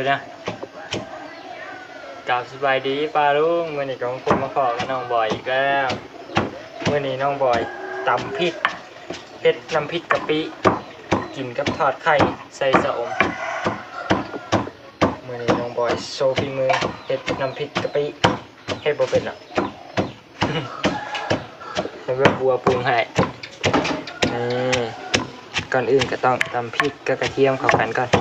ເດີ ກາບສະບາຍດີປ້າລຸງ ມື້ນີ້ກໍມາພົບມາພໍ້ກັບນ້ອງບອຍອີກແລ້ວ. ມື້ນີ້ນ້ອງບອຍຕຳພິກ ເຮັດນ້ຳພິກກະປິ ກິນກັບທອດໄຂ່ໃສ່ຊະອົມ. ມື້ນີ້ນ້ອງບອຍໂຊຝີມືເຮັດນ້ຳພິກກະປິ ເຮັດບໍ່ເປັນດອກ ໃຫ້ແມ່ບົວປຸງໃຫ້. ນີ້ ກ່ອນອື່ນກໍຕ້ອງຕຳພິກກັບກະທຽມເຂົ້າກັນກ່ອນ. ດ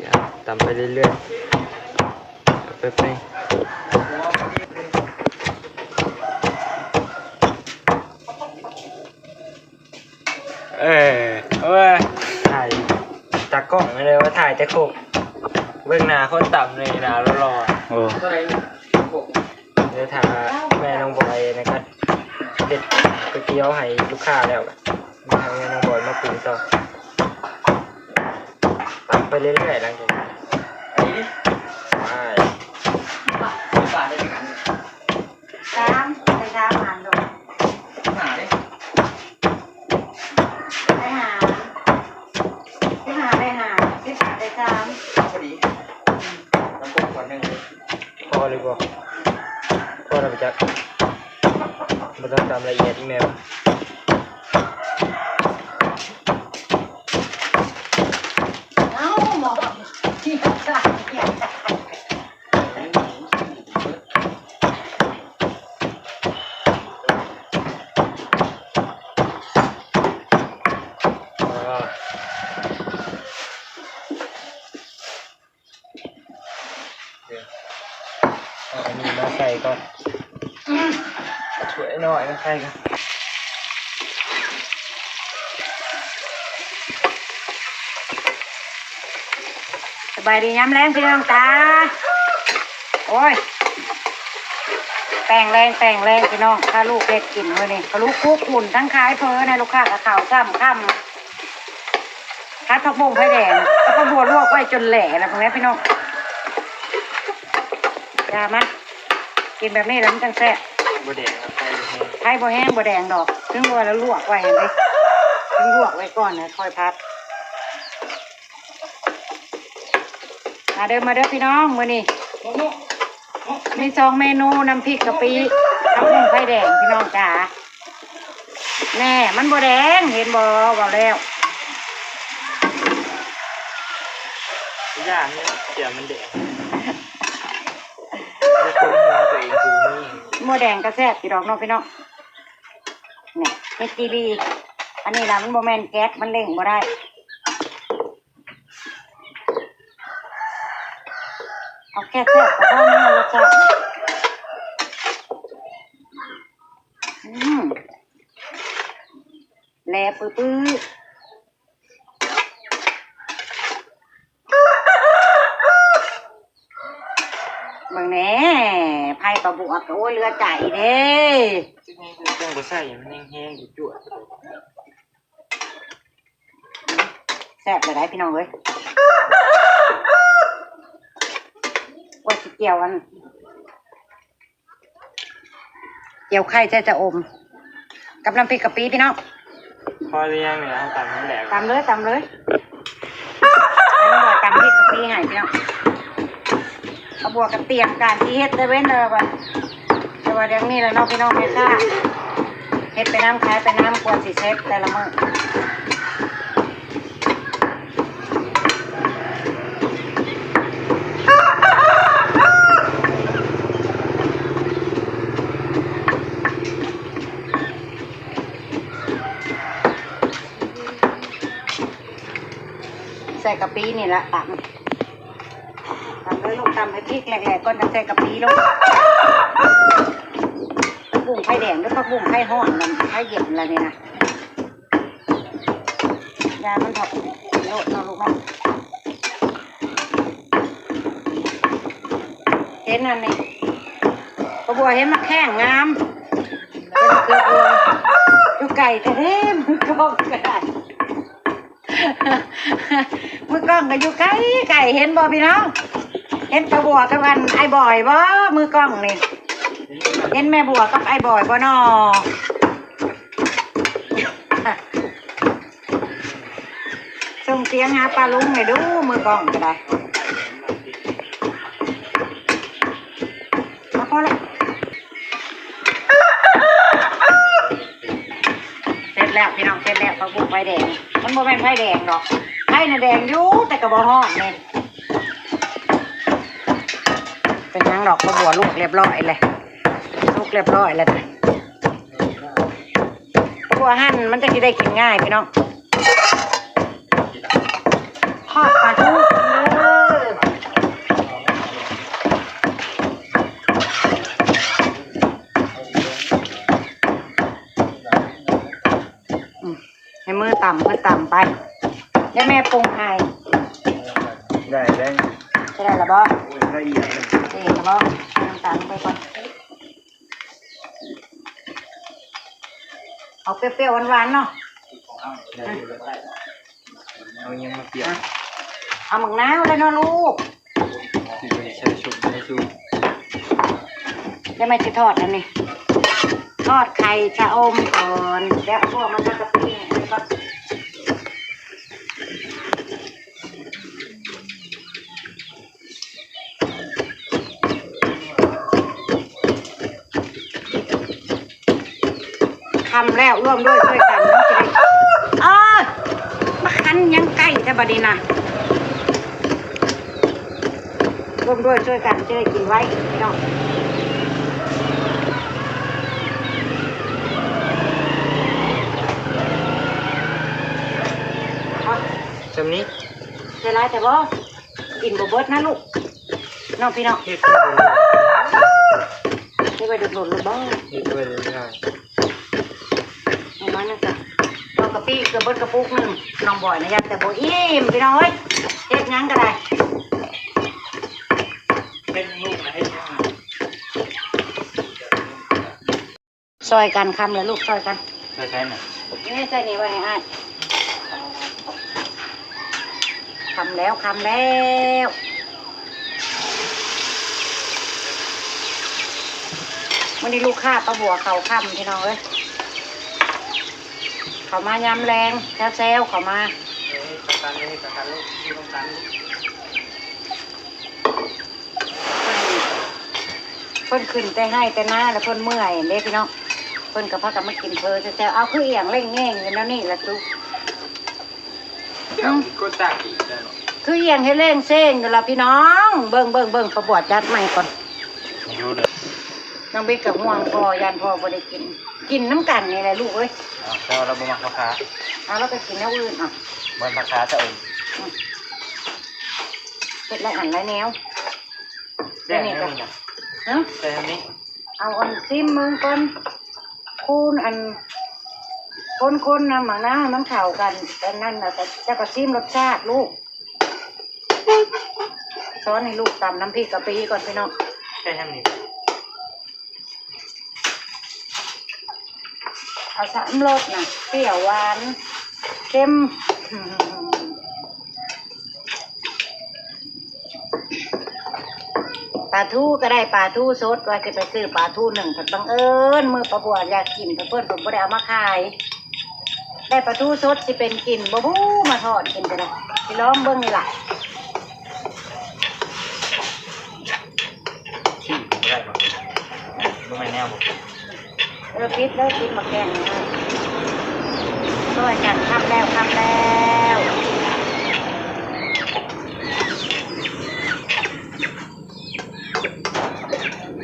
ຽວຕຳໄປເລື້ອຍໆ ແປັບໜຶ່ງ. ເອີ ເອີ ຖ່າຍຕາກ້ອງເລີຍວ່າຖ່າຍແຕ່ຄົກ ເບິ່ງໜ້າຄົນຕຳນີ້ໜ້າຫຼໍ່ໆ. ໂອ້ ດຽວຖ້າແມ່ນ້ອງບອຍນະ ກໍເຮັດກ໋ວຍຕຽວໃຫ້ລູກຄ້າແລ້ວ ໃຫ້ແມ່ນ້ອງບອຍມາປຸງຕໍ່. ຕຳໄປເລື້ອຍໆ ຫຼັງຈາກນັ້ນ ໄປ ສາມ ໄດ້ສາມອັນໂລດ ຫາເດ້ ໄດ້ຫາ ສິບຫ້າໄດ້ຫ້າ ສິບຫ້າໄດ້ສາມ ພໍດີ ອືມ ນ້ຳກົກຂວດໜຶ່ງ ພໍຫຼືບໍ່? ພໍແລ້ວບໍ່ຈັກ ບໍ່ຕ້ອງຕຳລະອຽດອີກແມ່ນບໍ່? ເອົ້າ ໝໍ ທີ່ທາງ ເອົາອັນນີ້ມາໃສ່ກ່ອນ ຖ້ວຍນ້ອຍມາໃສ່ກ່ອນ. ສະບາຍດີຍາມແລງພີ່ນ້ອງຈ້າ. ໂອ້ຍ ແປງແລງ ແປງແລງພີ່ນ້ອງ ພາລູກເຮັດກິນມື້ນີ້ ພາລູກຄຸກຝຸ່ນ ທັງຂາຍເຝີໃຫ້ລູກຄ້າ ກະເຂົ້າຊ້ຳຄ່ຳ ຜັດຜັກບຸ້ງໄຟແດງ ກັບຜັກບົວລວກໄວ້ຈົນແຫຼະແລ້ວ ພໍ່ແມ່ພີ່ນ້ອງ. ຢ່າມາ ກິນແບບນີ້ແລ້ວມັນຈັ່ງແຊບ. ບໍ່ແດງ ໄຟບໍ່ແຮງ ໄຟບໍ່ແຮງບໍ່ແດງດອກ ເຖິງວ່າລາວລວກໄວ້ຫັ້ນເດ້ ເຖິງລວກໄວ້ກ່ອນ ຄ່ອຍຜັດ. ມາເດີ ມາເດີພີ່ນ້ອງ ມື້ນີ້ມີສອງເມນູ ນ້ຳພິກກະປິກັບໜຶ້ງໄຂ່ແດງ ພີ່ນ້ອງຈ້າ. ແນ່ ມັນບໍ່ແດງ ເຫັນບໍ່ ເວົ້າແລ້ວ ຢ່າງນີ້ ສຽງມັນແດງ ບໍ່ຄົນຫົວຕົວເອງຄືນີ້ ບໍ່ແດງກະແຊບຢູ່ດອກເນາະພີ່ນ້ອງ. ນີ້ ເຮັດຈີ່ຫຼີ່ ອັນນີ້ລະ ມັນບໍ່ແມ່ນແກັສ ມັນເລັ່ງບໍ່ໄດ້. ເອົາແຄ່ແຊບກໍພໍນະ ລົດຊາດ ອືມ ແລປຶໆ. ເບິ່ງແນ່ ໄຜ່ປາບວກກໍ ໂອ້ຍ ເຫຼືອໃຈເດ້ ຈັ່ງບໍ່ໃສ່ ມັນແຮງໆ ຈວດໆ. ແຊບເລີຍໄດ໋ພີ່ນ້ອງເອີຍ ວ່າຊິກ່ຽວອັນ ກ່ຽວໄຂ່ໃສ່ຊະອົມ ກັບນ້ຳພິກກະປິພີ່ນ້ອງ. ພໍຫຼືຍັງນີ້ ເຮົາຕຳໃຫ້ແຫຼກ ຕຳເລີຍ ຕຳເລີຍ. ອັນນີ້ກໍຕຳພິກກະປິໃຫ້ພີ່ນ້ອງ ປາບວກກໍຕຽມການຊິເຮັດແຕ່ເວັ້ນເດີວ່າ ແຕ່ວ່າດຽວນີ້ລະເນາະພີ່ນ້ອງແມ່ຄ້າ ເຮັດໄປນຳຂາຍໄປນຳ ກວ່າຊິເສັດແຕ່ລະມື້. ໃສ່ກະປິນີ້ລະ ຕຳ ຕຳເລີຍລູກ ຕຳໃຫ້ພິກແຫຼກໆກ່ອນ ຈັ່ງໃສ່ກະປິລົງ. ຜັກບຸ້ງໄຟແດງ ຫຼື ຜັກບຸ້ງໄຟຮ້ອນ ນຳໄຟເຢັນລະນີ້ນະ ຢ່າມັນເຖາະ ໂລດເນາະລູກເນາະ. ເຫັນອັນນີ້ ປາບວກເຫັນໝາກແຂ້ງງາມ ເປັນເກືອບວງ ຢູ່ໄກແທ້ໆ ມືກ້ອງກໍໄດ້ ມືກ້ອງກໍຢູ່ໄກໆ ເຫັນບໍ່ພີ່ນ້ອງ? ເຫັນປາບວກກັບອັນອ້າຍບອຍບໍ່? ມືກ້ອງນີ້ ເຫັນແມ່ບົວກັບອ້າຍບອຍບໍ່ນໍ? ສົ່ງ ສຽງຫາປ້າລຸງແດ່ດູ ມືກ້ອງກໍໄດ້. ມາພໍແລ້ວ. ເສັດແລ້ວພີ່ນ້ອງ ເສັດແລ້ວ ຜັກບຸ້ງໄຟແດງ. ມັນບໍ່ແມ່ນໄຟແດງດອກ ໄຟນະແດງຢູ່ ແຕ່ກໍບໍ່ຮ້ອນເດ້. ເປັນຫຍັງດອກ ເພາະບົວລວກລຽບຮ້ອຍແລ້ວ ສຸກລຽບຮ້ອຍແລ້ວ. ຄົວຫັ້ນມັນຈັ່ງຊິໄດ້ກິນງ່າຍພີ່ນ້ອງ. ທອດປາທູເດີ. ອືມ ໃຫ້ມືຕຳ ເພິ່ນຕຳໄປ ດຽວແມ່ປຸງໃຫ້. ໄດ້ແລ້ວ ຈະໄດ້ລະບໍ່? ລະອຽດເລີຍ ເອ ລະບໍ່? ນ້ຳຕານລົງໄປກ່ອນ. ເອົາປຽວໆ ຫວານໆ ເນາະ. ເອົາຫຍັງມາປຽວ? ເອົາໝາກນາວແລ້ວເນາະລູກ. ຊິໄປໃສ່ຊຸບ ໃສ່ຊຸບ. ແລ້ວແມ່ຊິທອດອັນນີ້ ທອດໄຂ່ຊະອົມກ່ອນ ແລ້ວພວກມັນກໍຈະໄປນີ້ກ່ອນ. ຄ່ຳແລ້ວ ຮ່ວມດ້ວຍຊ່ວຍກັນ ມັນຈະໄດ້ ເອີຍ ມາຄັນຫຍັງໃກ້ແທ້ບັດນີ້ນະ. ຮ່ວມດ້ວຍຊ່ວຍກັນຈະໄດ້ກິນໄວ ພີ່ນ້ອງ. ສ່ຳນີ້ ໃສ່ຫຼາຍແຕ່ບໍ່? ກິນບໍ່ເບິດນະລູກ ເນາະພີ່ນ້ອງ. ເຮັດໄວ້ດົນໆ ແລ້ວບໍ່? ເຮັດໄວ້ດົນໆ ປະມານນັ້ນກະ ເອົາກະປິເກືອບເບິດກະປຸກໜຶ່ງ. ນ້ອງບອຍນະ ຢ້ານແຕ່ບໍ່ອີ່ມ ພີ່ນ້ອງເອີຍ ເຮັດຫຍັງກະໄດ້. ເຮັດລູກນະ ເຮັດຫຍັງນະ? ຊ່ອຍກັນ ຄ່ຳແລ້ວລູກ ຊ່ອຍກັນ. ໃສ່ໃສນະ? ນີ້ ໃສ່ນີ້ໄວ້ໃຫ້ອ້າຍ. ຄ່ຳແລ້ວ ຄ່ຳແລ້ວ. ມື້ນີ້ລູກຄ້າປ້າບົວເຂົ້າຄ່ຳ ພີ່ນ້ອງເອີຍ ເຂົ້າມາຍາມແລງ ແຊວໆ ເຂົ້າມາ. ເອີ ປະກັນເລີຍ ປະກັນເລີຍ ຢູ່ນຳກັນ. ເພິ່ນ ເພິ່ນຂຶ້ນແຕ່ໄຮ່ແຕ່ນາແລ້ວເພິ່ນເມື່ອຍເດ້ພີ່ນ້ອງ ເພິ່ນກໍພາກັນມາກິນເຝີແຊວໆ. ເອົາ ຄືອີ່ຫຍັງເລັ່ງແງ່ງຢູ່ແນວນີ້ລະຕຸ? ເຈົ້າກໍຕາກອີກແລ້ວເນາະ ຄືອີ່ຫຍັງເຮັດເລ່ງເຊງຢູ່ລະພີ່ນ້ອງ. ເບິ່ງ ເບິ່ງ ເບິ່ງ ປ້າບົວຈັດໃໝ່ກ່ອນ. ຢູ່ເດີ ນ້ອງບິດກໍຫ່ວງພໍ່ ຢ້ານພໍ່ບໍ່ໄດ້ກິນ ກິນນຳກັນນີ້ແຫຼະລູກເອີຍ. ເອົາ ແຕ່ວ່າລາວບໍ່ມັກຜັກຄາ. ເອົາ ລາວກໍກິນແນວອື່ນ. ເອົາ ບໍ່ມັກຜັກຄາຊະອົມ. ອືມ ເຮັດຫຼາຍອັນຫຼາຍແນວ. ແຊບແນວນີ້ນະ. ຮະ? ແຊບແນວນີ້. ເອົາອັນ ຊີມເບິ່ງກ່ອນ. ຄູນອັນ ຄົນໆ ນຳໝາກນາວໃຫ້ມັນເຂົ້າກັນ ອັນນັ້ນນະ ເຈົ້າກໍຊີມລົດຊາດລູກ. ສອນໃຫ້ລູກຕຳນ້ຳພລິກກະປິກ່ອນພີ່ນ້ອງ. ໃສ່ທາງນີ້. ເອົາສາມລົດນະ ປຽວ ຫວານ ເຄັມ. ປາທູກໍໄດ້ ປາທູສົດ ວ່າຊິໄປຊື້ປາທູໜຶ້ງ ພັດບັງເອີນມື້ປ້າບົວຢາກກິນ ພັດເພິ່ນບໍ່ໄດ້ເອົາມາຂາຍ. ໄດ້ປາທູສົດ ຊິເປັນກິນບໍ່ບຸ ມາທອດກິນກໍໄດ້. ຊິລອງເບິ່ງນີ້ລະ. ບໍ່ໄດ້ບໍ່? ບໍ່ແມ່ນແນວບໍ່? ເອີ ປິດເລີຍ ປິດໝາກແກງນີ້. ຊ່ອຍກັນ ຄ່ຳແລ້ວ ຄ່ຳແລ້ວ.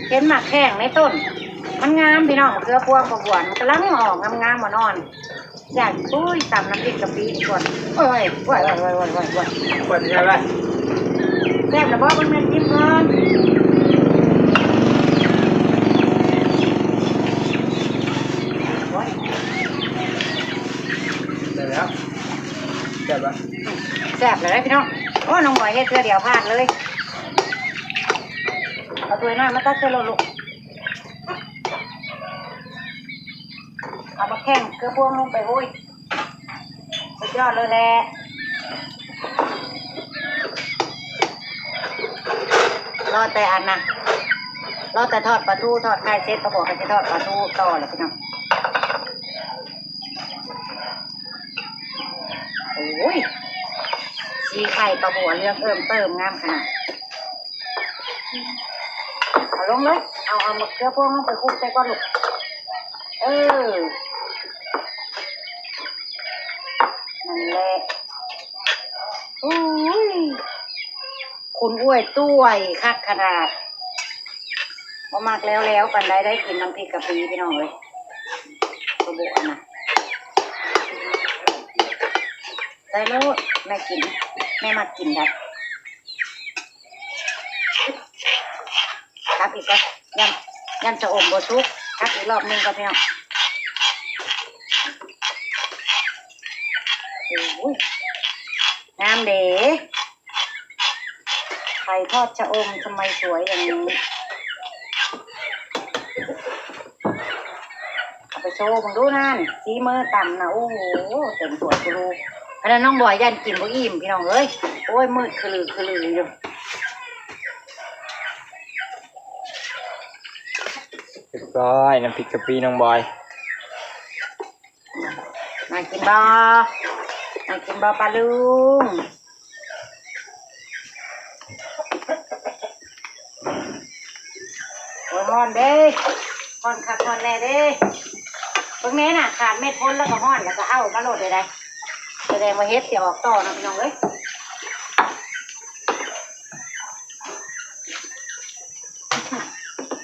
ເຫັນໝາກແຂ້ງໃນຕົ້ນ ມັນງາມພີ່ນ້ອງ. ເຄືອພວງຂະບວນກຳລັງອອກງາມໆ ອ່ອນໆ. ຢາກ ໂອ້ຍ ຕຳນ້ຳພລິກກະປິກ່ອນ. ໂອ້ຍ ໂອ້ຍ ໂອ້ຍ ໂອ້ຍ ໂອ້ຍ ໂອ້ຍ ໂອ້ຍ ແຊບແລ້ວບໍ່? ເບິ່ງແມ່ຊິມກ່ອນ. ໂອ້ຍ ໄດ້ແລ້ວ. ແຊບບໍ່? ແຊບເລີຍພີ່ນ້ອງ. ໂອ້ ນ້ອງບອຍເຮັດເທື່ອດຽວພາດເລີຍ. ເອົາຖ້ວຍນ້ອຍມາຕັກໃສ່ໂລດລູກ. ເອົາໝາກແຂ້ງເກືອພວງລົງໄປ. ໂອ້ຍ ສຸດຍອດເລີຍແຫຼະ. ລໍແຕ່ອັນນະ ລໍແຕ່ທອດປາທູ ທອດໄຂ່ເສັດ ປ້າບົວກໍຊິທອດປາທູຕໍ່ແລ້ວພີ່ນ້ອງ. ໂອ້ຍ ໃສ່ປາບົວເຫຼືອງເອີ້ມເຕີມງາມຂະໜາດ. ເອົາລົງເລີຍ ເອົາ ເອົາໝາກເຂືອພວງລົງໄປຄຸກໃສ່ກ່ອນລູກ. ເອີ ນັ້ນແຫຼະ. ໂອ້ຍ ຄຸນອວຍຕ້ວຍຄັກຂະໜາດ. ບໍ່ມັກແລ້ວໆປານໃດ ໄດ້ກິນນ້ຳພລິກກະປິພີ່ນ້ອງເອີຍ. ປາບົວນະ ໃສ່ໂລດ ແມ່ກິນ ແມ່ມັກກິນໄດ໋. ຕັກອີກກ່ອນ ຢ້ານ ຢ້ານຊະອົມບໍ່ສຸກ ຕັກອີກລອບໜຶ່ງກ່ອນພີ່ນ້ອງ. ໂອ້ຍ ງາມເດ້. ໄຂ່ທອດຊະອົມ ທຳໄມສວຍຢ່າງນີ້? ເອົາໄປໂຊເບິ່ງດູນັ້ນ ສີມືຕຳນະ ໂອ້ໂຫ ເຕັມຖ້ວຍກູລູ. ອັນນັ້ນນ້ອງບອຍຢ້ານກິນບໍ່ອີ່ມພີ່ນ້ອງເອີຍ. ໂອ້ຍ ມືດຄະລືຄະລືຢູ່. ຮຽບຮ້ອຍ ນ້ຳພລິກກະປິນ້ອງບອຍ. ມາກິນບໍ່? ມາກິນບໍ່ປ້າລຸງ? ໂອ້ຍ ຮ້ອນເດ້ ຮ້ອນຄັກຮ້ອນແນ່ເດ້. ເບິ່ງແນ່ນະ ຂາດເມັດຝົນແລ້ວກໍຮ້ອນ ແລ້ວກໍເອົາມາໂລດເດ້. ສະແດງວ່າເຫັດຊິອອກຕໍ່ເນາະພີ່ນ້ອງເອີຍ.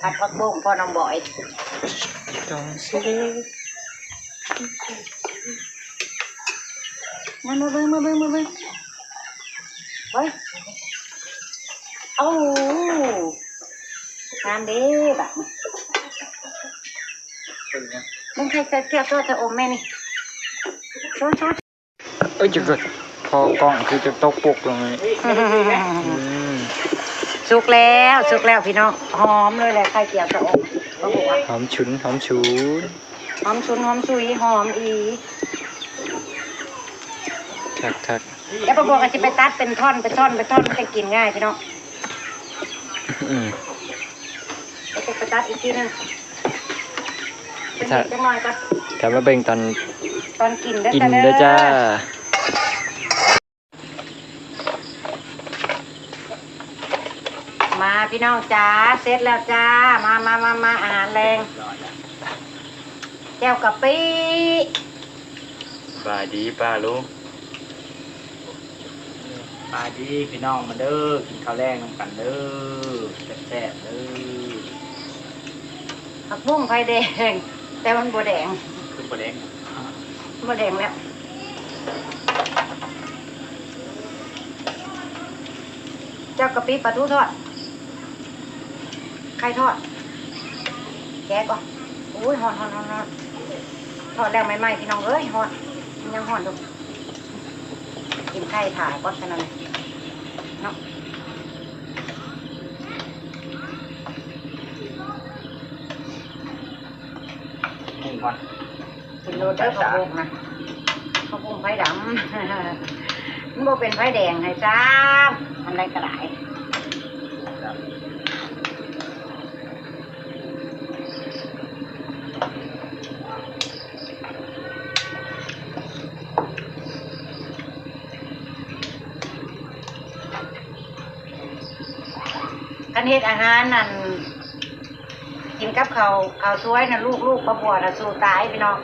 ຜັດຜັກບົ້ງພໍ່ນ້ອງບອຍ. ຕ້ອງຊິ ມາ ມາເບິ່ງ ມາເບິ່ງ ມາເບິ່ງ ເບິ່ງ. ໂອ້ ງາມເດ້ບາດນີ້. ເບິ່ງໃຜໃສ່ແກ້ວໂຕຊະອົມແມ່ນີ້. ໂຊ ໂຊ. ເອີຍ ຈະເກີດພໍກ້ອງຄືຈະຕົກປົກລົງເລີຍ. ອືມ ສຸກແລ້ວ ສຸກແລ້ວພີ່ນ້ອງ. ຫອມເລີຍແຫຼະ ໄຂ່ແກ້ວຊະອົມ. ຫອມຊຸນ ຫອມຊຸນ ຫອມຊຸນ ຫອມຊຸຍ ຫອມອີ່ຫຼີ. ຄັກໆ. ແລ້ວປາບົວກໍຊິໄປຕັດເປັນທ່ອນ ເປັນທ່ອນ ເປັນທ່ອນ ມັນຈະກິນງ່າຍພີ່ນ້ອງ. ອືມ ແລ້ວກໍໄປຕັດອີກທີໜຶ່ງ. ຖ້າ ຈັກໜ້ອຍກ່ອນ ຖ້າມາເບິ່ງຕອນ ຕອນກິນເດີ ກິນເດີຈ້າ. ມາພີ່ນ້ອງຈ້າ ເສັດແລ້ວຈ້າ. ມາ ມາ ມາ ມາ ອາຫານແລງ ແຈ່ວກະປິ. ສະບາຍດີປ້າລຸງ. ສະບາຍດີພີ່ນ້ອງ ມາເດີ ກິນເຂົ້າແລງນຳກັນເດີ ແຊບໆເດີ. ຜັກບຸ້ງໄຟແດງ ແຕ່ມັນບໍ່ແດງ ຄືບໍ່ແດງ ບໍ່ແດງແລ້ວ. ເຈົ້າກະປິ ປາທູທອດ ໄຂ່ທອດ ແກະກ່ອນ. ໂອ້ຍ ຮ້ອນ ຮ້ອນ ຮ້ອນ ຮ້ອນ. ທອດແລ້ວໃໝ່ໆ ພີ່ນ້ອງເອີຍ ຮ້ອນ ມັນຍັງຮ້ອນຢູ່. ກິນໄຂ່ຖ້າກ່ອນ ເທົ່ານັ້ນເນາະ. ກິນກ່ອນ ກິນໂລດເດີ ເຂົ້າໂພກນະ ເຂົ້າໂພກໄຟດຳ ມັນບໍ່ເປັນໄຟແດງໃຫ້ຊ້ຳ ອັນໃດກໍໄດ້. ຄັນເຮັດອາຫານນັ້ນ ກິນກັບເຂົ້າ ເຂົ້າສວຍນະ ລູກໆ ປ້າບົວນະ ສູ້ຕາຍພີ່ນ້ອງ.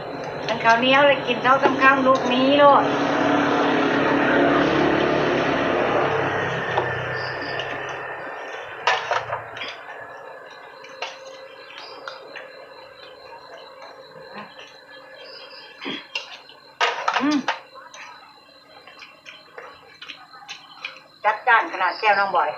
ຄັນເຂົ້າໜຽວລະກິນສອງສາມຄຳ ລູກໜີໂລດ. ອືມ ຈັດຈ້ານຂະໜາດ ແຈ່ວນ້ອງບອຍ.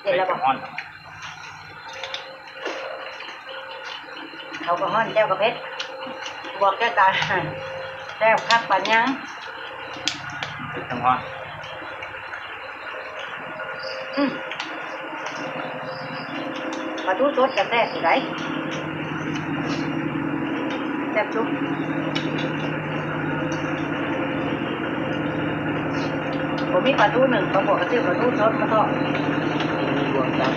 ເຢັນແລ້ວບໍ່? ເຜັດກໍຮ້ອນ ເຂົ້າກໍຮ້ອນ ແຈ່ວກໍເຜັດ ບວກແກ່ກັນ ແຊບຄັກປານຫຍັງ. ເຜັດທັງຮ້ອນ. ອືມ ໄປ ປາທູສົດກະແຊບຢູ່ໃດ໋ ແຊບສຸດ. ບໍ່ມີປາທູໜຶ້ງ ປາບົວກະຊື້ປາທູສົດມາທອດ. ມີລວມກັນ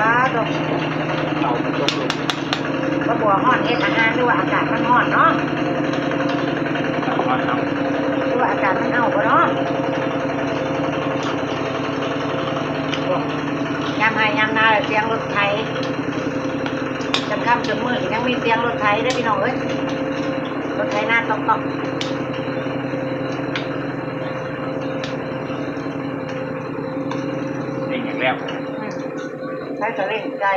ປາຕົກ ເຂົ້າມາຕົກລົງ. ປາບົວຮ້ອນເຮັດອາຫານ ຫຼືວ່າອາກາດມັນຮ້ອນເນາະ? ອາກາດຮ້ອນເອົາ ຫຼືວ່າອາກາດມັນເອົາບໍ່ເນາະ? ຍາມໄຮ່ຍາມນາ ສຽງລົດໄຖ ຈົນຄ່ຳຈົນມືດ ຍັງມີສຽງລົດໄຖເດີພີ່ນ້ອງເອີຍ ລົດໄຖນາຕອກໆ. ເລັ່ງອີກແລ້ວ ອືມ ໃຊ້ສະເລັ່ງໃສ່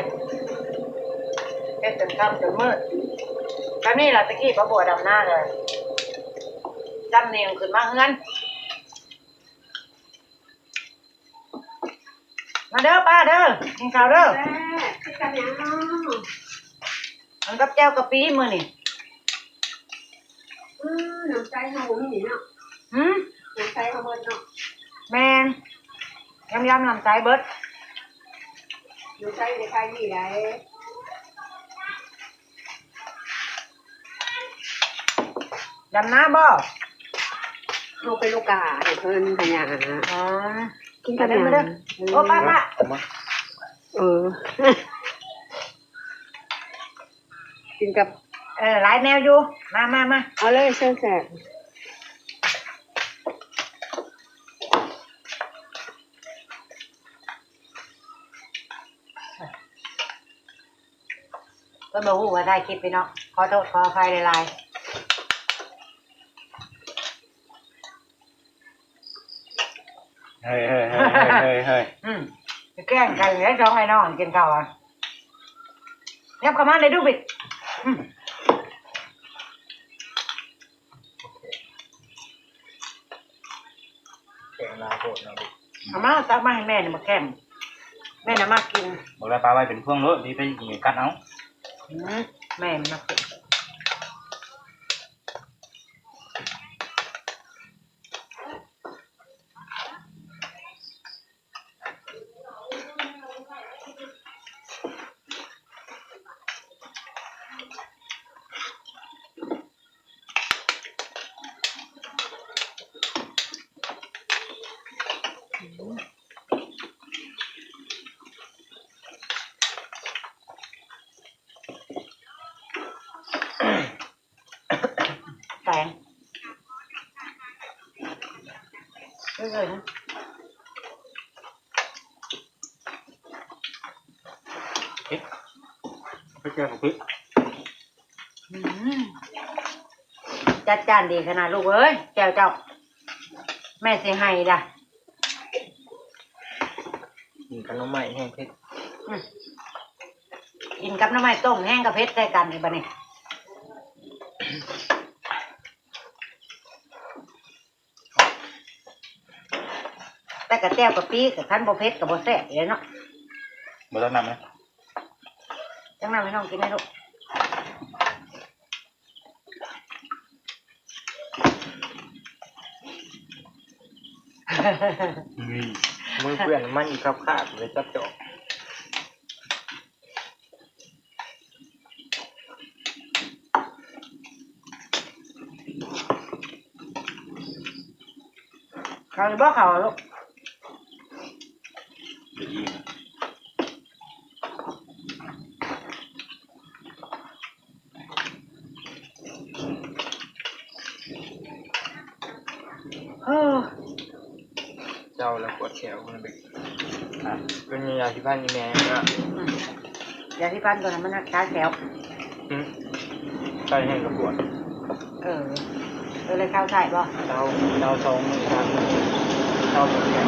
ເຮັດຈົນຄ່ຳຈົນມືດ. ແບບນີ້ລະ ແຕ່ກີ້ປາບົວດຳນາເລີຍ ຈຳນີ້ຂຶ້ນມາເຮືອນ. ມາເດີປ້າເດີ ກິນເຂົ້າເດີ. ແຊບ ກິນກັບຫຍັງເນາະ? ກິນກັບແຈ່ວກະປິມື້ນີ້. ອືມ ນ້ຳໃສເຮົາບໍ່ມີເນາະ. ຫື? ນ້ຳໃສເຮົາເບິດເນາະ. ແມ່ນ ຍາມໆ ນ້ຳໃສເບິດ. ນ້ຳໃສໄດ້ຂາຍດີໃດ. ດຳນາບໍ່? ເຮົາເປັນລູກຄ້າໃຫ້ເພິ່ນຫັ້ນນະ. ອໍ ກິນກັບຫຍັງ? ໂອ້ ປ້າ ປ້າ ເອີ ກິນກັບ ເອີ ຫຼາຍແນວຢູ່. ມາ ມາ ມາ ເອົາເລີຍ ແຊບໆ. ເພິ່ນບໍ່ຮູ້ວ່າຖ່າຍຄລິບພີ່ນ້ອງ ຂໍໂທດຂໍອະໄພຫຼາຍໆ. ເຮີ້ຍ ເຮີ້ຍ ເຮີ້ຍ ເຮີ້ຍ ເຮີ້ຍ ອືມ ຊິແກ່ງກັນແລ້ວ ສອງອ້າຍນ້ອງກິນເຂົ້າອະ. ຫຍັບເຂົ້າມາໄດ້ດູບິດ ອືມ. ແກງຫຼາຍໂພດເນາະລູກ. ເອົາມາ ຕັກມາໃຫ້ແມ່ນີ້ ໝາກແຂ້ງ ແມ່ນະມັກກິນ. ບອກແລ້ວປະໄວ້ເປັນພວງໂລດ ຊິໄປກັດເອົາ. ອືມ ແມ່ມັກກິນ. ແຕງ ເອີ ເຜັດ ເຜັດແຈ່ວເຜັດ. ອືມ ຈັດຈານດີຂະໜາດລູກເອີຍ ແຈ່ວເຈົ້າ ແມ່ຊິໄຫ້ລະ. ກິນກັບໜໍ່ໄມ້ແຮງເຜັດ ອືມ ກິນກັບໜໍ່ໄມ້ຕົ້ມແຮງກະເຜັດໃສ່ກັນອີກບາດນີ້. ແຕ່ກະແຈ່ວກະປິ ກະຄັນບໍ່ເຜັດກະບໍ່ແຊບເດ້ເນາະ. ບໍ່ຕັກນ້ຳນະ ຕັກນ້ຳໃຫ້ນ້ອງກິນແດ່ລູກ. ນີ້ ມືເປື້ອນນ້ຳມັນອີກຄາບໆ ເລີຍຈັບຈອກ. ເຂົ້າຢູ່ບໍ່ເຂົ້າລູກ? ເອີ ເຈົ້າລະປວດແຂ້ວພຸ້ນເດ. ອ່ະ ເປັນຍາສີຟັນອີແມ່ນະ. ອືມ ຢາສີຟັນຕົວນັ້ນມັນຮັກສາແຂ້ວ. ຫື ໃຊ້ແຮງກະປວດ. ເອີ ເອີ ແລ້ວເຊົາໃຊ້ບໍ່? ເຊົາ ເຊົາສອງມື້ ສາມມື້ ເຊົາປວດແຂ້ວ.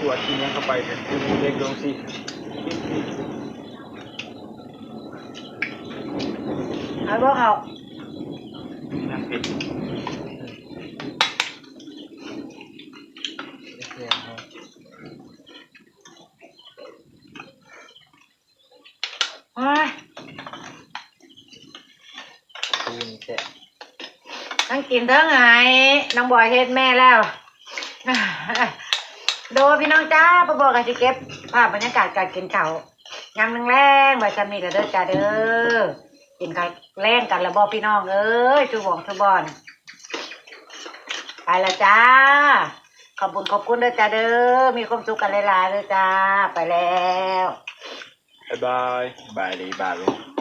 ປວດກິນຫຍັງເຂົ້າໄປ ເປັນເລັກລົງຊີ້. ເອົາບໍ່ເຂົ້າ? ໂອ້ຍ ປູນີ້ແຊບ. ທັງກິນທັງໄຫ້ ນ້ອງບອຍເຮັດແມ່ແລ້ວ ໂດຍ ພີ່ນ້ອງຈ້າ ປາບອກກໍຊິເກັບພາບບັນຍາກາດການກິນເຂົ້າຍາມແລງໆ ໄວ້ຊ່ຳນີ້ລະເດີຈ້າເດີ. ກິນເຂົ້າແລງກັນລະບໍ່ ພີ່ນ້ອງເອີຍ ທຸກໝ່ອງທຸກບ່ອນ. ໄປລະຈ້າ ຂອບບຸນຂອບຄຸນເດີຈ້າເດີ ມີຄວາມສຸກກັນຫຼາຍໆເດີຈ້າ ໄປແລ້ວ ບາຍບາຍ ສະບາຍດີປ້າລຸງ.